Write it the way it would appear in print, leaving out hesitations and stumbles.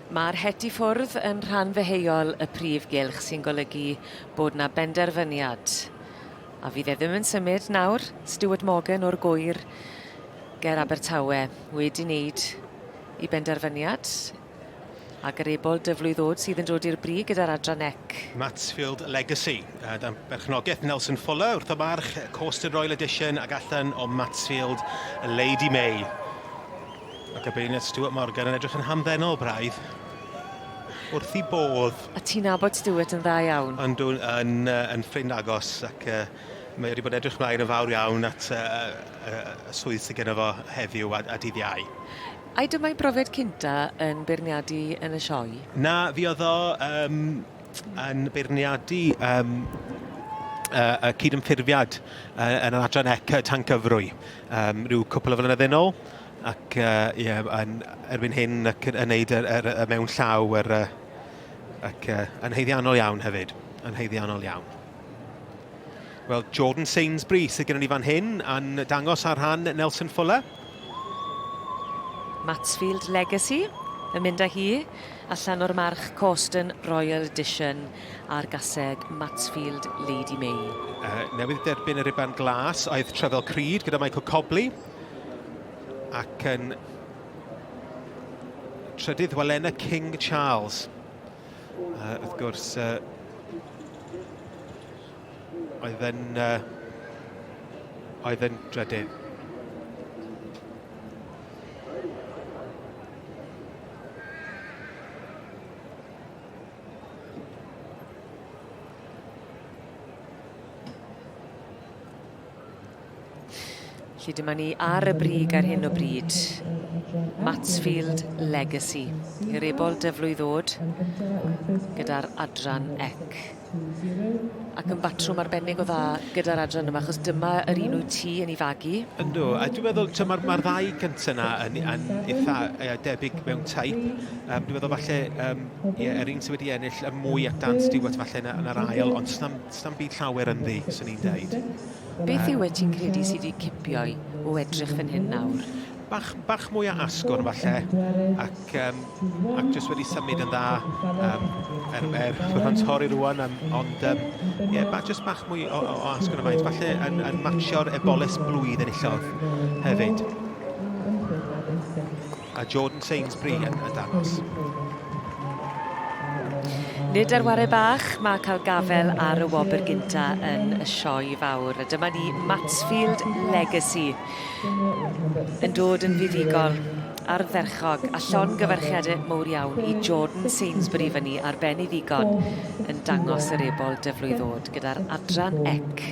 Mae'r het i ffwrdd yn rhan ddeheuol y prif gylch sy'n golygu bod 'na benderfyniad. A fydd e ddim yn symud nawr, Stuart Morgan o'r Gŵyr ger Abertawe wedi wneud i benderfyniad ac yr ebol dyflwydd ddod sydd yn dod i'r brig gyda'r adran ec. Mansfield Legacy, dan berchnogaeth Nelson Fuller wrth y march, Coastal Royal Edition ac allan o Mansfield Lady May. Ac y beirniad Stuart Morgan yn edrych yn hamddenol braidd. Wrth i bodd. A ti'n nabod Stuart yn dda iawn? Yndw, yn, yn ffrind agos ac uh, mae wedi bod edrych mlaen yn fawr iawn at uh, uh, y swydd sydd genno fo heddiw a, a dydd Iau. Ai dyma'i brofiad cynta yn beirniadu yn y sioe? Na, fi oedd o um, yn beirniadu um, uh, y cydymffurfiad uh, yn yr adran ec Tancyfrwy um, rhyw cwpl o flynydde nôl ac uh, yeah, yn, erbyn hyn ac yn, yn neud yr, yr, y mewn llaw yr, uh, ac uh, yn haeddiannol iawn hefyd, yn haeddiannol iawn. Wel, Jordan Sainsbury sydd gennym ni fan hyn yn dangos ar rhan Nelson Fuller. Matsfield Legacy yn mynd â hi allan o'r march Cawston Royal Edition a'r gaseg Matsfield Lady May. Uh, newydd derbyn y riban glas oedd Trefel Creed gyda Michael Cobley ac yn trydydd Walena King Charles. Uh, wrth gwrs, uh, oedd yn, uh, oedd yn drydydd. Felly dyma ni ar y brig ar hyn o bryd. Matsfield Legacy. I'r ebol dyflwy ddod gyda'r adran ec. Ac yn batrwm arbennig o dda gyda'r adran yma, achos dyma yr un wyt ti yn ei fagu. Yndw, a dwi'n meddwl, mae'r ma ddau gyntaf yna yn, yn eitha debyg mewn teip. Um, dwi'n meddwl falle, um, ie, yr un sydd wedi ennill y mwy at Dan Stewart falle yn yr ail, ond sna'm, sna'm byd llawer ynddi, swn i'n deud. Beth yw e ti'n credu sydd wedi cipio i o edrych fan hyn nawr? Bach, bach mwy o asgwrn falle, ac, um, ac jyst wedi symud yn dda, um, er, er bod o'n torri rwan, um, ond um, yeah, ba, jyst bach mwy o, o, o asgwrn y faint, falle yn, yn matchio'r eboles blwydd enillodd hefyd. A Jordan Sainsbury yn, yn dangos. Nid ar ware bach, mae cael gafel ar y wobr gynta yn y sioe fawr. A dyma ni Matsfield Legacy yn dod yn fuddugol ardderchog a llongyfarchiadau mowr iawn i Jordan Sainsbury fyny ar ben ei ddigon yn dangos yr ebol dyflwydd ddod gyda'r adran ec.